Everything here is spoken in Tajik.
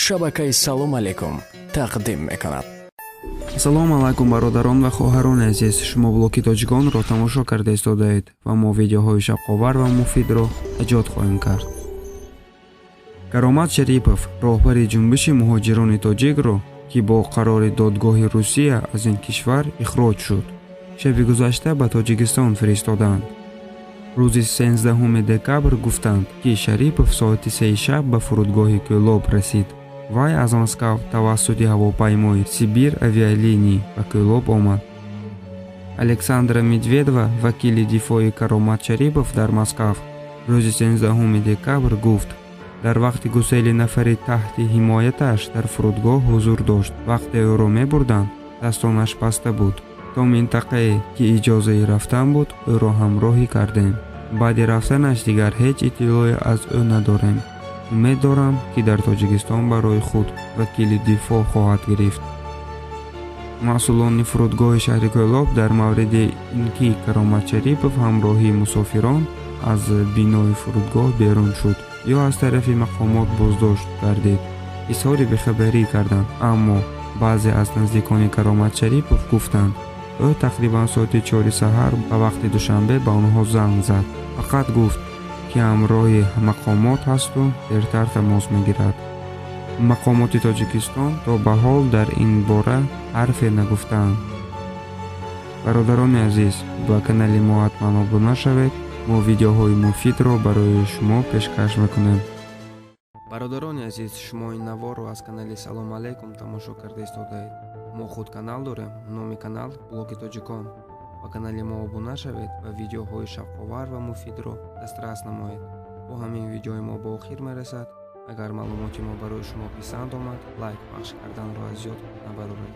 Шабакаи «Салом алейкум» тақдим мекунад. Ассалому алайкум, бародарон ва хоҳарони азиз! Шумо «Блоки тоҷиконро» тамошо карда истодаед ва мо видеоҳои шавқовар ва муфидро эҷод хоҳем кард. Каромат Шарипов, роҳбари ҷунбиши муҳоҷирони тоҷикро, ки бо қарори додгоҳи Русия аз ин кишвар ихроҷ шуд, шаби гузашта ба Тоҷикистон фиристоданд. Рӯзи 13 декабр гуфтанд, ки Шарипов соати 3-и шаб ба фурудгоҳи Кӯлоб расид. Вай аз Москав тавассути ҳавопаймои «Сибир Авиалиний» ба Кӯлоб омад. Александра Медведова, вакили дифои Каромат Шарипов дар Москав, рӯзи 13 декабр гуфт, дар вақти гусели нафари таҳти ҳимояташ дар фурудгоҳ ҳузур дошт. Вақте ӯро мебурданд, дастонаш баста буд. То минтақае, ки иҷозаи рафтан буд, ӯро ҳамроҳӣ кардем. Баъди рафтанаш дигар ҳеҷ иттилое аз ӯ надорем. Умед дорам, ки дар Тоҷикистон барои худ вакили дифоъ хоҳад гирифт. Масъулони фурудгоҳи шаҳри Кӯлоб дар мавриди ин ки Каромат Шарипов ҳамроҳи мусофирон аз бинои фурудгоҳ берун шуд ё аз тарафи мақомот боздошт гардид, изҳори бехабарӣ карданд. Аммо баъзе аз наздикони Каромат Шарипов гуфтанд, ӯ тақрибан соати 4-и саҳар ба вақти Душанбе ба онҳо занг зад, фақат гуфт, ки ҳамроҳи мақомот ҳасту дертар тамос мегирад. Мақомоти Тоҷикистон то ба ҳол дар ин бора ҳарфе нагуфтаанд. Бародарони азиз, ба канали мо ҳатман обуна шавед. Мо видеоҳои муфидро барои шумо пешкаш мекунем. Бародарони азиз, шумо ин наворро аз канали «Салом алейкум» тамошо карда истодаед. Мо худ канал дорем, номи канал «Блоки тоҷикон». Ба канали мо обуна шавед ва видеоҳои шавқовар ва муфидро дастрас намоед. Бо ҳамин видеои мо ба охир мерасад. Агар маълумоти мо барои шумо писанд омад, лайк пахш карданро аз ёд набароред.